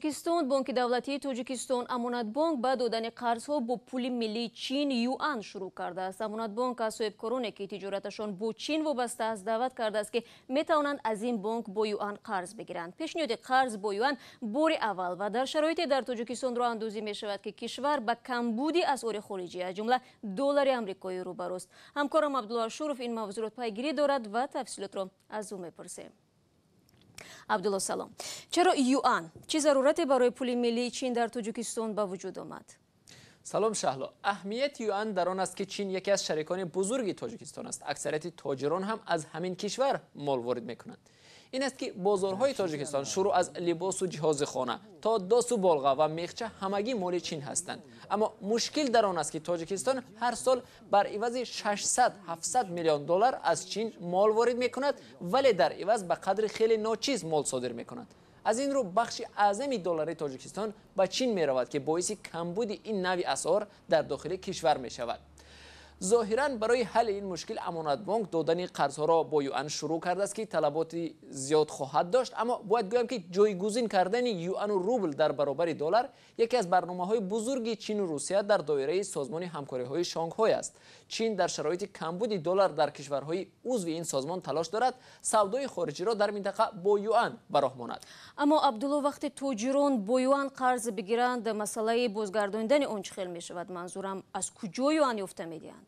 Тоҷикистон Бонки давлатии Тоҷикистон Амонатбонк ба додани қарзҳо бо пули миллии Чин юан шурӯъ кардааст. Амонатбонк аз соҳибкороне, ки тиҷораташон бо Чин вобаста аст, даъват кардааст, ки метавонанд аз ин бонк бо юан қарз бигиранд. Пешниҳоди қарз бо юан бори аввал ва дар шароите дар Тоҷикистон роҳандозӣ мешавад, ки кишвар ба камбуди асъори хориҷӣ, аз ҷумла доллари амрикоӣ, рӯбарӯст. Ҳамкорам Абдулло Ашуров ин мавзӯъро пайгирӣ дорад ва тафсилотро аз ӯ мепурсем. Абдулло, салом. Чаро юан? Чӣ зарурате барои пули миллии Чин дар Тоҷикистон ба вуҷуд омад? Салом, Шаҳло. Аҳамияти юан дар он аст, ки Чин яке аз шарикони бузурги Тоҷикистон аст. Аксарияти тоҷирон ҳам аз ҳамин кишвар мол ворид мекунанд. Ин аст, ки бозорҳои Тоҷикистон, шурӯъ аз либосу ҷиҳози хона то досу болға ва мехча, ҳамагӣ моли Чин ҳастанд. Аммо мушкил дар он аст, ки Тоҷикистон ҳар сол бар ивази 600-700 миллион доллар аз Чин мол ворид мекунад, вале дар иваз ба қадри хеле ночиз мол содир мекунад. Аз ин рӯ бахши аъзами доллари Тоҷикистон ба Чин меравад, ки боиси камбуди ин навъи асъор дар дохили кишвар мешавад. Зоҳиран, барои ҳалли ин мушкил Амонатбонк додани қарзҳоро бо юан шурӯъ кардааст, ки талаботи зиёд хоҳад дошт. Аммо бояд гӯям, ки ҷойгузин кардани юану рубл дар баробари доллар яке аз барномаҳои бузурги Чину Русия дар доираи Созмони ҳамкориҳои Шонгҳой аст. Чин дар шароити камбуди доллар дар кишварҳои узви ин созмон талош дорад савдои хориҷиро дар минтақа бо юан ба роҳ монад. Аммо, Абдулло, вақте тоҷирон бо юан қарз бигиранд, масъалаи бозгардонидани он чӣ хел мешавад? Манзурам, аз куҷо юан ёфта медиҳанд?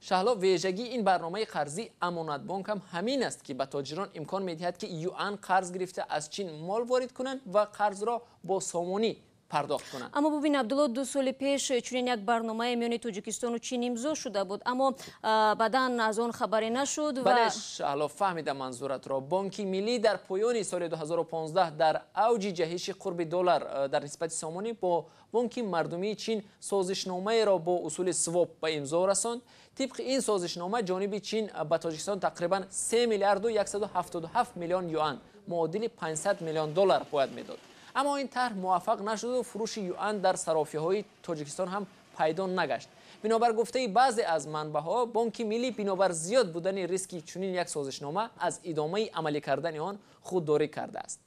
Шаҳло, вежагии ин барномаи қарзии Амонатбонк ҳам ҳамин аст, ки ба тоҷирон имкон медиҳад, ки юан қарз гирифта, аз Чин мол ворид кунанд ва қарзро бо сомонӣ пардохт кунанд. Аммо бубин, Абдулло, 2 соли пеш чунин як барномаи миёни Тоҷикистону Чин имзо шуда буд, аммо баъдан аз он хабаре нашуд. Бале, Шаҳло, фаҳмидам манзуратро. Бонки Миллӣ дар поёни соли 2015, дар авҷи ҷаҳиши қурби доллар дар нисбати сомонӣ, бо Бонки Мардумии Чин созишномаеро бо усули своп ба имзо расонд. Тибқи ин созишнома, ҷониби Чин ба Тоҷикистон тақрибан 3 миллиарду 177 миллион юан, муодили 500 миллион доллар, бояд медод. Аммо ин тарҳ муваффақ нашуду фурӯши юан дар сарофиҳои Тоҷикистон ҳам пайдо нагашт. Бинобар гуфтаи баъзе аз манбаъҳо, Бонки Миллӣ бинобар зиёд будани риски чунин як созишнома аз идомаи амалӣ кардани он худдорӣ кардааст.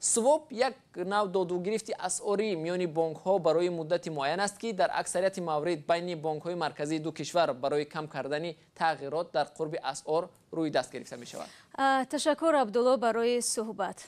Своп як нав додугирифти асъорӣ миёни бонкҳо барои муддати муайян аст, ки дар аксарияти маврид байни бонкҳои марказии ду кишвар барои кам кардани тағйирот дар қурби асъор рӯи даст гирифта мешавад. Ташаккур, Абдулло, барои суҳбат.